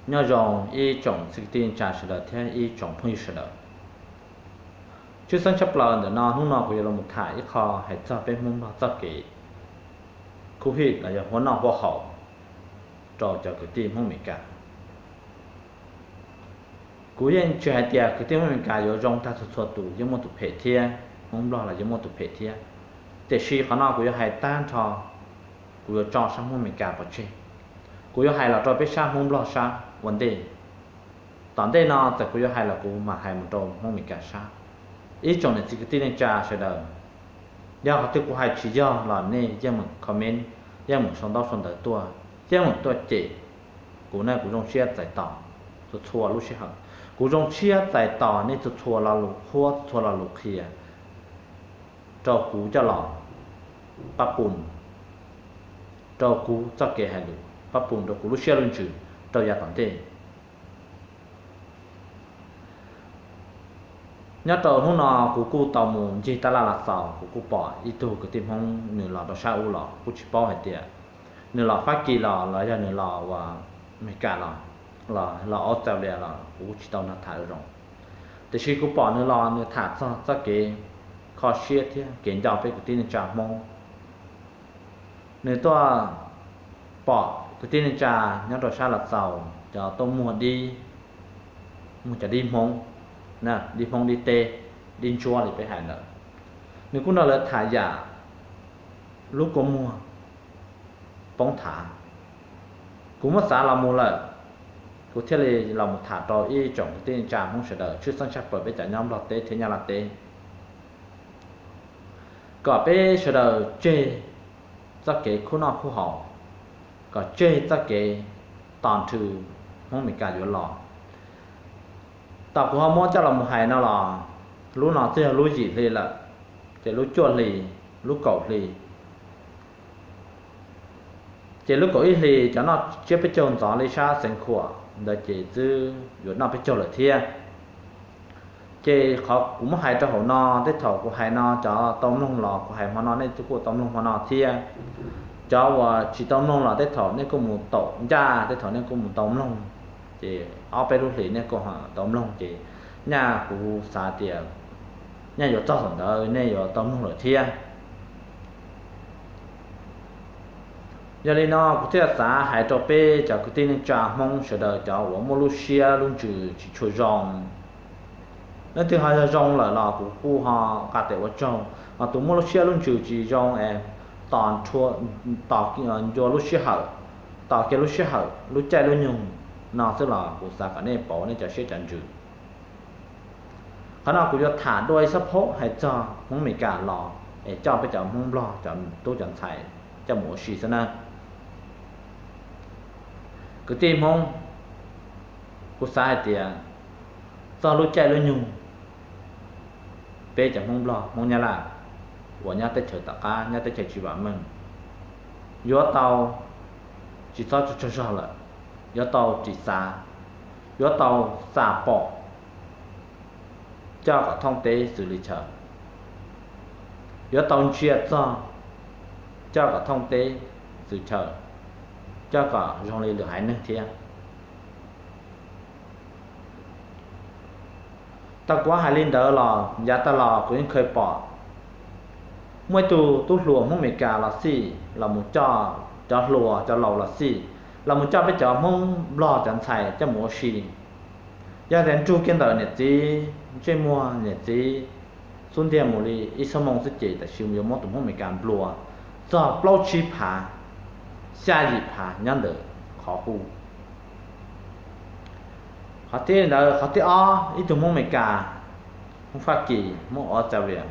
Nyob zoo ib tsoom txiv kwv tij neej tsa sawv daws thiab ib tsoom phooj ywg sawv daws. Tshwj xeeb tshaj plaws ntawm no, hnub no kuv yuav los tham ib qho hais txog peb Hmoob Nplog txoj kev khuv him los yog huab noj huab haus rau cov kwv tij Hmoob Amelikas. Kuv yeej tsis hais tias kwv tij Hmoob Amelikas yuav zoo tag txhua txhua tus, yeej muaj tus phem thiab, Hmoob Nplog los yeej muaj tus phem thiab. Tiam sis qhov no kuv yuav hais tag nrho, kuv yuav tso sab Hmoob Amelikas pov tseg, kuv yuav hais los rau peb sab Hmoob Nplog sab ua ntej. Tom ntej no txawm kuv yuav hais los kuv mam hais mus rau Hmoob Amelikas sab. Ib tsoom niam txiv kwv tij neej tsa sawv daws, yog qhov twg kuv hais tsis yog los nej yeej meem comment, yeej meem sau ntaub sau ntawv tuaj, yeej meem tuaj cem kuv na. Kuv zoo siab txais tos txhua txhua lub sij hawm, kuv zoo siab txais tos nej txhua txhua lo lus qhuab, txhua txhua lo lus qhia rau kuv coj los pab pun rau kuv txoj kev hais lus, pab pun rau kuv lub siab lub ntsws rau yav tom ntej. Nyob rau hnub no kuv kuj tau mus ncig tab laj Lav Xaus, kuv kuj pom ib tug kwv tij Hmoob nws los rau sab ub los kuj tsis paub hais tias nws los Fab Kis los los yog nws los ua Amelikas los, los los Australia los kuv kuj tsis tau nrog tham zoo. Tiam sis kuv pom nws los nws tham txog txoj kev kho siab thiab kev nco peb kwv tij neej tsa Hmoob. Nws tuaj pom kwv tij neej tsa nyob rau sab Lav Xaus cov tuaj muag dib, muag cov dib Hmoob, dib Hmoob dib teb, dib ntsuab li peb hais ntawd. Nws kuj nrog lawv tham yam lub kua muag poob thav. Kuv muab xav los mus lawm, kuv thiaj li los mus tham rau ib tsoom kwv tij neej tsa Hmoob sawv daws, tshwj xeeb tshaj plaws peb cov nyob Nplog teb thiab Nyab Laj teb, kom peb sawv daws tseg txoj kev khuj noj khuj haus, kom tseg txoj kev tos nrhw Hmoob Amelikas yuav los. Thaum kuv ho muab coj los mus hais no los, lub no twb yog lub yim hli lawm, ces lub cuaj hli, lub kaum hli, ces lub kaum ib hli cov noj tsiab peb caug ntxov li sab Xeev Khuam ntawd ces twb yuav noj peb caug lawm thiab. Ces qhov kuv muab hais rau hauv no, tej thaum kuv hais no cov tau mloog los kuv hais hmo no nej twb kuj tau mloog hmo no thiab. Cov uas tsis tau mloog los tej thaum nej kuj mus taum ncaj, tej thaum nej kuj mus tau mloog, ces ob peb lub hlis nej kuj tau mloog ces nyaj kuv xav tias nyaj yuav txog thaum ntawd nej yuav tau mloog lawm thiab. Yog li no kuv thiaj xav hais rau peb cov kwv tij neej tsa Hmoob sawv daws cov uas muaj lub siab lub ntsws tsis tshua zoo. Leej twg ho yog zoo lawm los kuv kuj ho nqa tes ua tsaug, ho tus muaj lub siab lub ntsws tsis zoo es tos, tos ncua lub sij hawm, tos kiag lub sij hawm lub caij lub nyoog no xwb los kuv xav kom nej pauv nej cov siab cov ntsws. Qhov no kuv yuav tham dua ib xab phaub hais txog Hmoob Amelikas los es coj peb cov Hmoob Nplog cov tub cov ntxhais coj mus ua si xwb na. Kwv tij Hmoob, kuv xav hais tias txog lub caij lub nyoog, peb cov Hmoob Nplog Hmoob Nyab Laj uas nyob teb chaws tom qab, nyob teb chaws tsis vam meej, yuav tau tsis txhob tsaug zog lawm, yuav tau ris xav, yuav tau xam pom coj kom thooj teb xws li chaw, yuav tau ntsia txog coj kom thooj teb xws chaw, coj kom zoo li lwm haiv neeg thiab. Tau kuv hais li ntawd los yav tag los kuv yeej kheev pom muaj ib tug tub hluas Hmoob Amelikas los xij los mus coj, cov hluas cov laus los xij los mus coj peb cov Hmoob Nplog cov ntxhais coj mus ua si. Yog tias nrug kiag ntawm niam txiv ntsej muag niam txiv xub ntiag mus li ib xuab moos xwb ces tam sim yuav muab tus Hmoob Amelikas nplua txog plaub tsib phav, xya yim phav nyob ntawm qhov hu. Qhov thib ntawd, qhov thib ob, ib tug Hmoob Amelikas, Hmoob Fab Kis, Hmoob Australia,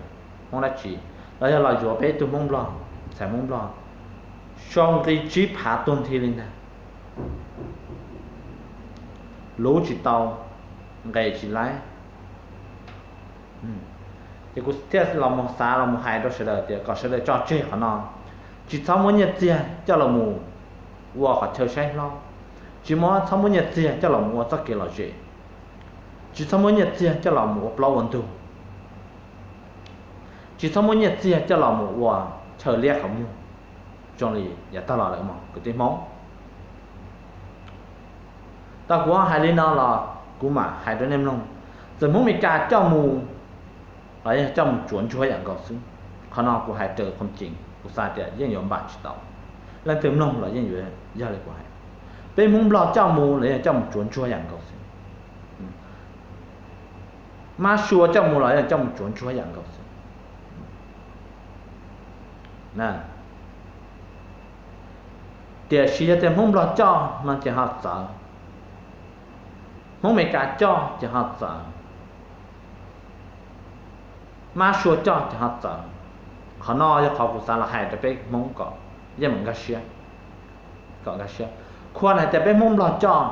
Hmoob dab tsi los yog los yuav peb ib tug Hmoob Nplog, ntxhais Hmoob Nplog, sau nqi tsib phav tuag nthi li ntag. Luv tsis tau, nqes tsis laib. Ces kuv thiaj los mus xav los mus hais rau sawv daws tias kom sawv daws tso tseg qhov no, tsis txhob muab nyiaj txiag coj los mus ua qhov chaw saib hlob, tsis muab, txhob muab nyiaj txiag coj los mus ua txoj kev lom zem, tsis txhob muab nyiaj txiag coj los mus ua plaub ua ntug, tsis txhob muab nyiaj txiag coj los mus ua chaw liab qhov muag zoo li yav tag los lawm mog kwv tij Hmoob. Tau kuv hais li no los kuv mam hais rau nej mloog, txawm Hmoob Amelikas coj mus los yog coj mus tsuav ntsuag yam nkaus xwb. Qhov no kuv hais raws qhov ceev, kuv xav tias yeej yuav npam tsis tau, leej twg mloog los yeej yuav yog li kuv hais. Peb Hmoob Nplog coj mus los yog coj mus tsuav ntsuag yam nkaus xwb. Mab Sua coj mus los yog coj mus tsuav ntsuag yam nkaus xwb. Tiam sis yog tias Hmoob Nplog coj no ces ho txawv, Hmoob Amelikas coj ces ho txawv, Mab Sua coj ces ho txawv. Qhov no yog qhov kuv xav los hais rau peb Hmoob kom yeej meem nkag siab, kom nkag siab. Qhov hais tias peb Hmoob Nplog coj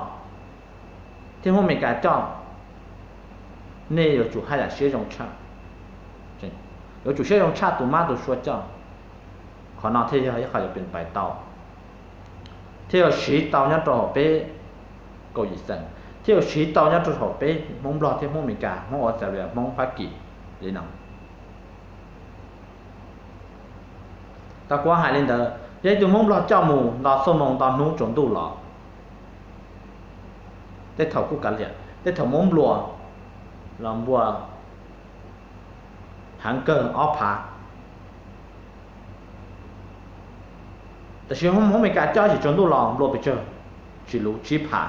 thiab Hmoob Amelikas coj, nej yuav tsum haj yam siab zoo tshaj, yuav tsum siab zoo tshaj tus Mab tus Sua coj. Qhov no thiaj yog ib qho yuav pes pais tau, thiaj yuav siv tau nyob rau hauv peb kaum yim xeem, thiaj yuav siv tau nyob rau hauv peb Hmoob Nplog thiab Hmoob Amelikas, Hmoob Australia, Hmoob Fab Kis li no. Tau kuv hais li ntawd, yog ib tug Hmoob Nplog coj mus nto xuab moos nto hnub tsaus ntuj los, tej thaum kuj kav liam, tej thaum Hmoob Nplog los npua heev kawg ob phav. Tab sis Hmoob Amelikas coj tsis tsaus ntuj los nplua pes tsawg, tsis luv tsib phav.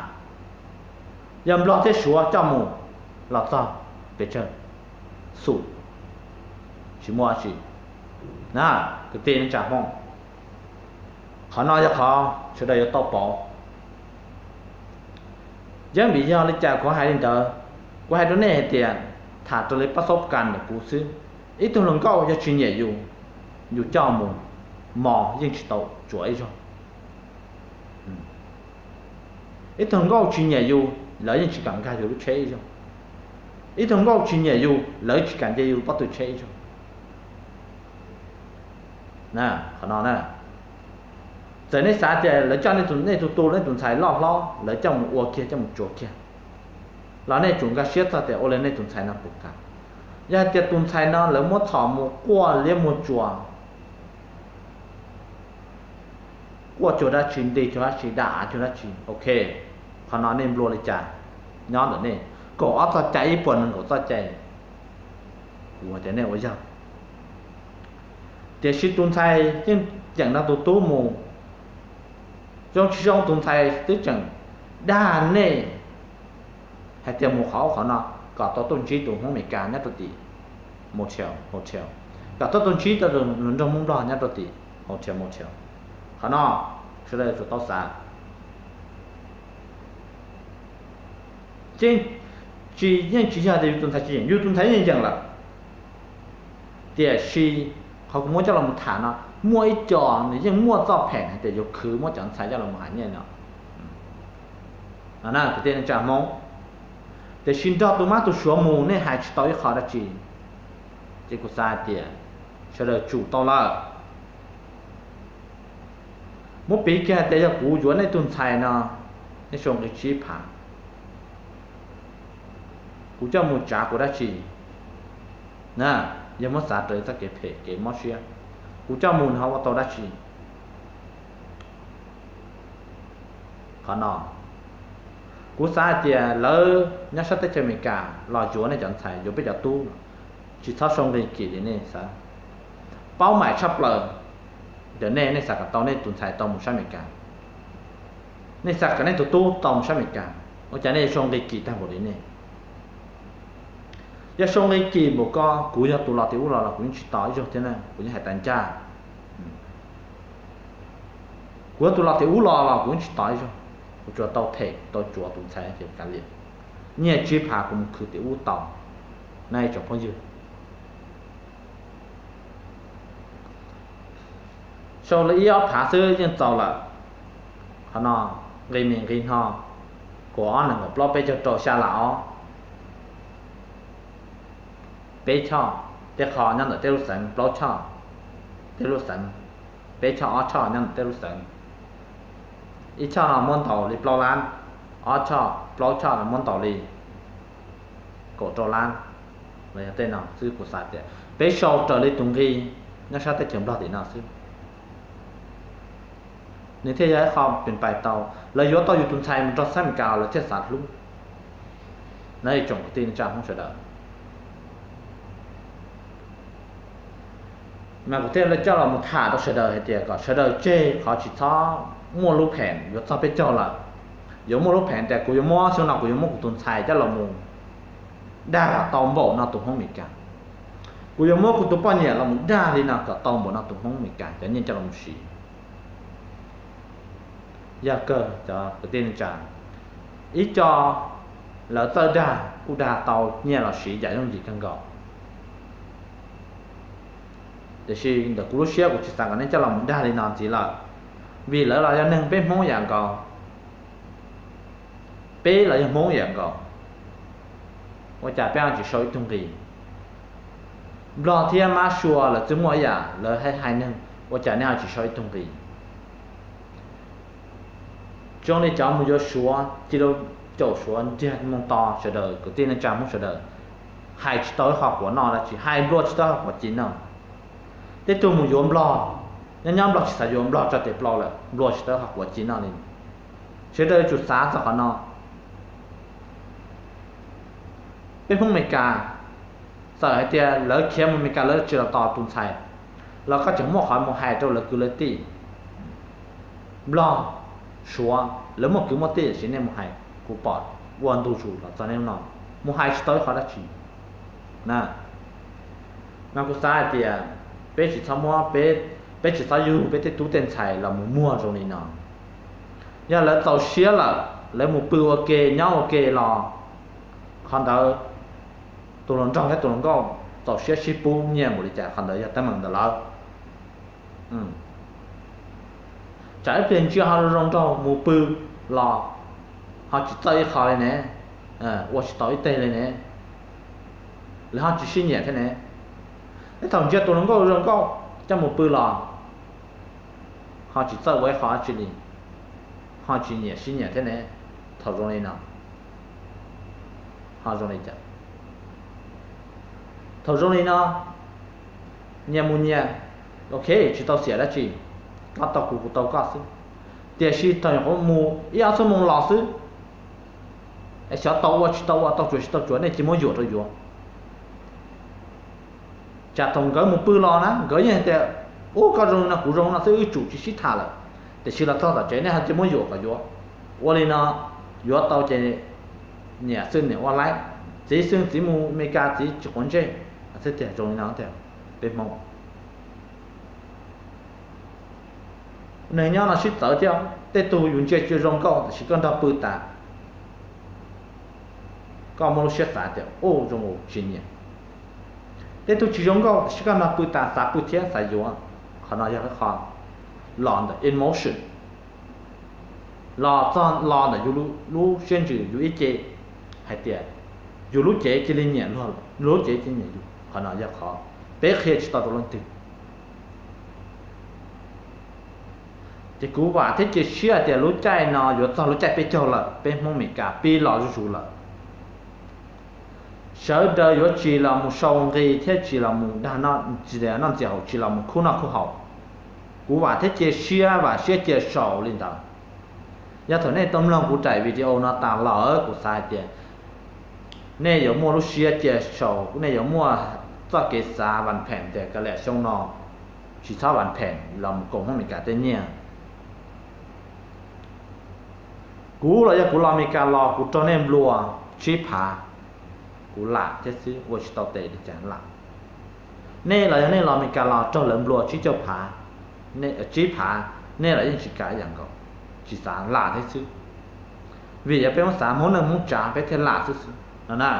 Yog Nplog thiab Suav coj mus los txog pes tsawg, xum, tsis muaj dab tsi na, kwv tij neej tsa Hmoob. Qhov no yog qhov sawv daws yuav tau pom. Yeej vim yog li cas kuv hais li ntawd? Kuv hais rau nej hais tias, tham raws li pab xab kas ntawm kuv xwb, ib tug hluas nkauj yog tsis nyiam yus, yus coj mus mos yeej tsis tau tsuav ib zaug. Ib tug nkauj tsis nyiam yus, lawv yeej tsis kam nkag yus lub tsheb ib zaug. Ib tug nkauj tsis nyiam yus, lawv tsis kam nce yus pob tw tsheb ib zaug. Qhov no na, txawm nej xav tias lawv coj nej tus tu, nej tus ntxhais loj hlob, lawv coj mus ua kiag, coj mus tsuav kiag, los nej tsum nkag siab txog tias ua li nej tus ntxhais no puas kam. Yog hais tias tus ntxhais no lawv muab txhom mus quaj liab muag tsuas, quaj cuag dab tsi, nti cuag dab tsi, da av cuag dab tsi, ok, qhov no nej nplua li cas nyob ntawm nej. Kaum ob txoj cai, ib puas nees nkaum txoj cai, kuv tias nej ua yog. Tiam sis tus ntxhais yeej ceem no tus tub mus, zoo tsis zoo tus ntxhais twb tseem dag nej hais tias mus qhov ub qhov no kom tau tuaj ntsib tus Hmoob Amelikas nyob rau tim motel, hotel, kom tau tuaj ntsib tau tus hluas nraug Hmoob Nplog nyob rau tim hotel, motel. Qhov no sawv daws yuav tsum tau xav. Yeej tsis, yeej tsis yog tias yus tus ntxhais tsis yeem, yus tus ntxhais yeej yeem lawm. Tiam sis qhov kuv muab coj los mus tham no, muaj ib co nws yeej muaj txoj pheem hais tias yuav khwv muab cov ntxhais coj los mus hais nyiaj no. Kwv tij neej tsa Hmoob, tiam sis nrog tus Mab tus Suav mus nej hais tsis tau ib qho dab tsi. Ces kuv xav hais tias sawv daws tsum tau lawm. Muab piv kiag hais tias yog kuv yuav nej tus ntxhais no, nej sau nqi tsib phav, kuv coj mus tsav kuv dab tsi na? Yog muab xav raws txoj kev phem kev mob siab, kuv coj mus nws ho ua tau dab tsi? Qhov no kuv xav hais tias lawv nyob sab teb chaws Amelikas los yuav nej cov ntxhais, yuav peb cov tub, tsis txhob sau nqi kim li nej xav. Paub maim tshaj plaws ntawm nej, nej xav kom tau nej tus ntxhais tau mus sab Amelikas, nej xav kom nej tus tub tau mus sab Amelikas, ua cas nej yuav sau nqi kim tag npaum li nej? Yog sau nqi kim npaum ko, kuv yog tus los tim ub los los kuv yeej tsis tos ib zaug thiab na, kuv yeej hais tas ncaj. Kuv yog tus los tim ub los los kuv yeej tsis tos ib zaug, kuv tsuas tau them tau tsuav tus ntxhais ces kav liam, nyiaj tsib phav kuv mus khwv tim ub tau na ib tsoom phooj ywg. Sau li ib ob phav xwb yeej txaus lawm. Qhov no nqi me nqi no, kaum ob nees nkaum plaub peb caug rau xya las ob, peb choj, tej qho nyob ntawm tej lub xeev, plaub choj tej lub xeev, peb choj ob choj nyob ntawm tej lub xeev. Ib choj no muab ntaus li plaub lab, ob choj plaub choj no muab ntaus li kaum rau lab. Los yog tej no xwb, kuv xav tias peb sau raws li tus nqi nyob sab teb chaws Nplog tim no xwb. Nws thiaj yog ib qho pes pais tau, lawv yuav tau yus tus ntxhais mus rau sab Amelikas los lawv thiaj xav hlub. No ib tsoom kwv tij neej tsa Hmoob sawv daws, mas kuv thiaj li coj los mus tham rau sawv daws hais tias kom sawv daws tseg qhov tsis txhob muaj lub pheem yuav txog peb caug lawm. Yuav muaj lub pheem tias kuv yuav muab xyoo no kuv yuav muab kuv tus ntxhais coj los mus dag kom tau npaum no tus Hmoob Amelikas, kuv yuav muab kuv tus poj niam los mus dag li no kom tau npaum no tus Hmoob Amelikas cov nyiaj coj los mus siv. Yog kawg cov kwv tij neej tsa, ib co lawv txawj dag kuj dag tau nyiaj los siv yam yooj yim kawg nkaus. Tiam sis ntawm kuv lub siab kuv tsis xav kom nej coj los mus dag li no ntxiv lawm, vim lawv los yog neeg peb Hmoob yam nkaus, peb los yog Hmoob yam nkaus, ua cas peb ho tsis sau ib tug nqi? Nplog thiab Mab Sua lawv twb muaj ib yam, lawv hais hais neeg, ua cas nej ho tsis sau ib tug nqi? Zoo li cov mus yuav Suav, cia li caum Suav ntiag moo to, sawv daws kwv tij neej tsa Hmoob sawv daws hais tsis tau ib qho quav noj dab tsi, hais nplua tsis tau ib qho quav ci noj. Tej tug mus yuav nplog, nyob nyob nplog tsis xav yuav, nplog tso tes plaub lawm, nplua tsis tau ib qho quav ci noj li. Sawv daws yuav tsum xav txog qhov no. Peb Hmoob Amelikas, txawm hais tias lawv khiav mus Amelikas lawv tsis los tos tus ntxhais los koj tseem muaj qhov mus hais rau lawv kwv lawv tij. Nplog, Suav lawv muaj kwv muaj tij tiam sis nej mus hais, kuv pom ua ntu zus los txog nej no mus hais tsis tau ib qho dab tsi na. Mas kuv xav hais tias peb tsis txhob muab, peb tsis txhob yug peb tej tub tej ntxhais los mus muag zoo li no. Yog lawv txaus siab lawm, lawv mus pw ua ke nyob ua ke los qhov ntawd tus hluas nraug thiab tus hluas nkauj txaus siab sib pub nyiaj npaum li cas qhov ntawd yog teeb meem ntawm lawv. Tsam ib pliag ntsia ho zoo nraug mus pw los ho tsis txawj ib qho li ne, ua tsis tau ib teg li ne, lawv ho tsis sib nyiam thiab ne. Ib thaum ntsia tus hluas nkauj zoo nkauj coj mus pw los ho tsis txawj ua ib qho dab tsi li, ho tsis nyiam sib nyiam thiab ne. Thaum zoo li no, ho zoo li cas? Thaum zoo li no, nyias mus nyias, ok, tsis tau xiam dab tsi, koj tau kuv kuv tau koj xwb. Tiam sis thaum nyuam qhuav mus ib ob xuab moos los xwb, es xyov tau ua tsis tau ua, tau tsuas tsis tau tsuas, nej cia muab yuam rau yuav. Tsam thaum nkawd mus pw los na nkawd yeej hais tias, ub, koj zoo no kuv zoo no xwb, wb tsum tsis sib tham lawm. Tiam sis los txog tom tsev nej ho cia muab yuam kom yuav. Ua li no yuav tau ces niam xwb niam ua laib, txiv xwb txiv mus Amelikas txiv tsis quav ntsej. Xwb tiag zoo li no tiag. Peb Hmoob neeg nyob no sib txawv thiab, tej tug yus ntsia cia zoo nkauj tiam sis koj nrog pw tas koj muaj lub siab xav tias, u, zoo tsis nyiam. Tej tug tsis zoo nkauj tiam sis koj nrog pw tas xav pw thiab xav yuav. Qhov no yog qhov los ntawm emotion, los txog los ntawm yus lub siab ntsws, yus ib ce hais tias yus lub cev cia li nyiam luag, luag lub cev cia li nyiam yus. Qhov no yog qhov peb qhia tsis tau rau leej twg. Ces kuv vam thiab cia siab hais tias lub caij no yuav txog lub caij peb caug lawm, peb Hmoob Amelikas pib los zuj zus lawm. Sawv daws yuav tsis los mus sau nqi thiab tsis los mus dag noj ntxias haus, tsis los mus khub noj khub haus. Kuv vam thiab cia siab, vam siab cia saum li ntawd. Yog thaum nej tau mloog kuv daim video no tas lawm kuv xav hais tias nej yuav muaj lub siab cia saum, nej yuav muaj txoj kev xav vas pheem tias kav liam xyoo no tsis txhob vas pheem los mus koom Hmoob Amelikas tej nyiaj. Kuv los yog kuv los Amelikas los kuv raug nej nplua tsib phav, kuv lam thiab xwb, ua tsis tau tes li cas lam. Nej los yog nej los Amelikas los raug lawv nplua tsib caug phav, tsib phav, nej los yeej tsis kam ib yam nkaus, tsis xav lam thiab xwb. Vim yog peb Hmoob xav Hmoob neej Hmoob tsav peb thiaj lam xwb xwb no na.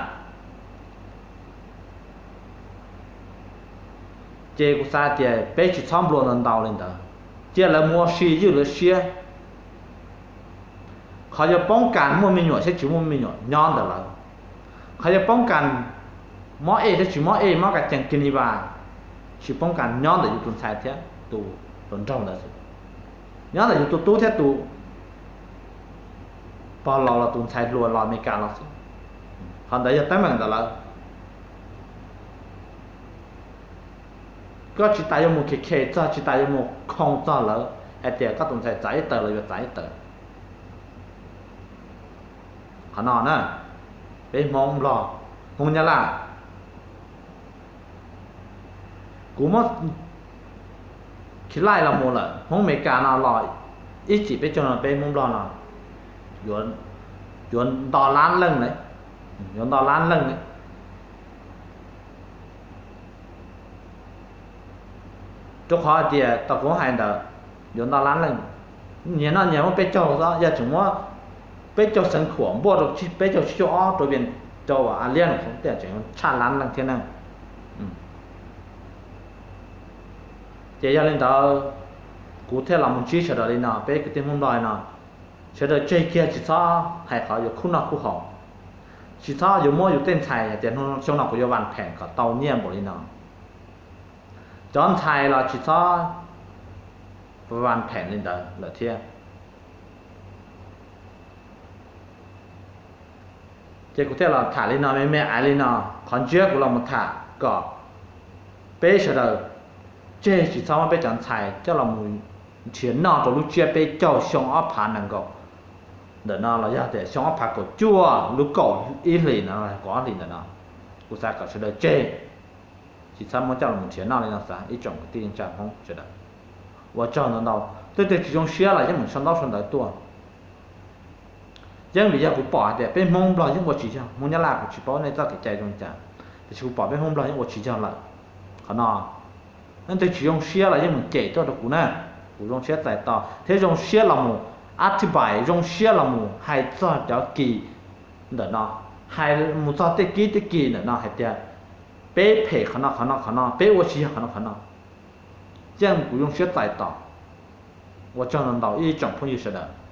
Ces kuv xav tias peb tsis txhob nplua ntau ntau li ntawd, cia lawv mus ua si ywj lawv siab. Qhov yuav poob kas muaj me nyuam thiab tsis muaj me nyuam nyob ntawm lawv. Qhov yuav poob kas mob ej thiab tsis mob ej, mob kas cees kis ni vas, tsis poob kas nyob ntawm yus tus ntxhais thiab tus hluas nraug ntawd xwb, nyob ntawm yus tus tub thiab tus pog laus los tus ntxhais hluas los Amelikas los xwb. Qhov ntawd yog teeb meem ntawm lawv. Koj tsis tas yuav mus khes khes txog, tsis tas yuav mus khoo txog lawv, hais tias koj tus ntxhais txav ib tawm los yuav txav ib tawm. Qhov no na, peb Hmoob Nplog, Hmoob Nyab Laj, kuv muab khi laij los mus lawm, Hmoob Amelikas no los ib chim peb caug no peb Hmoob Nplog no yuav nto lab leej lawm, yuav nto lab leej lawm. Rau qhov hais tias tau kuv hais ntawd, yuav nto lab leej, nyias noj nyias muab peb caug xwb, yog tseem muab peb caug xeev khuam npuaj rau peb caug tsib caug ob rau Vias, rau Alias no xwb tias tseem tshaj lab leej thiab na. Ces yog li ntawd, kuv thiaj los mus ntsib sawv daws li no, peb kwv tij Hmoob Nplog li no, sawv daws tseg kiag tsis txhob hais qhov yuav khub noj khub haus, tsis txhob yuav muab yus tej ntxhais hais tias hnub xyoo no kuv yuav vas phem kom tau nyiaj npaum li no. Cov ntxhais los tsis txhob vas phem li ntawd lawm thiab. Ces kuv thiaj los tham li no me me aiv li no, qhov ntsiab kuv los mus tham kom peb sawv daws tseg tsis txhob muab peb cov ntxhais coj los mus nrhiav noj rau lub tsiab peb caug xyoo ob phav nees nkaum ntawm no los yog tias xyoo ob phav kaum cuaj lub kaum ib hlis no, kaum ob hlis ntawm no, kuv xav kom sawv daws tseg tsis txhob muab coj los nrhiav noj li no xav ib tsoom kwv tij neej tsa Hmoob sawv daws. Ua tsaug ntau ntau, tej tug tsis zoo siab los yeej mus sau ntaub sau ntawv tuaj. Yeej vim yog kuv pom hais tias peb Hmoob Nplog yeej ua tsis yog, Hmoob Nyab Laj kuv tsis paub nej txoj kev cai zoo li cas, tiam sis kuv pom peb Hmoob Nplog yeej ua tsis yog lawm. Qhov no, leej twg tsis zoo siab los yeej mus cem tuaj rau kuv na, kuv zoo siab txais tos thiab zoo siab los mus ab thib pais, zoo siab los mus hais txog cov kis ntawm no, hais mus txog tej kib tej kis ntawm no hais tias peb phem qhov no qhov no qhov no, peb ua tsis yog qhov no qhov no, yeej kuv zoo siab txais tos. Ua tsaug ntau ntau ib tsoom phooj ywg sawv daws.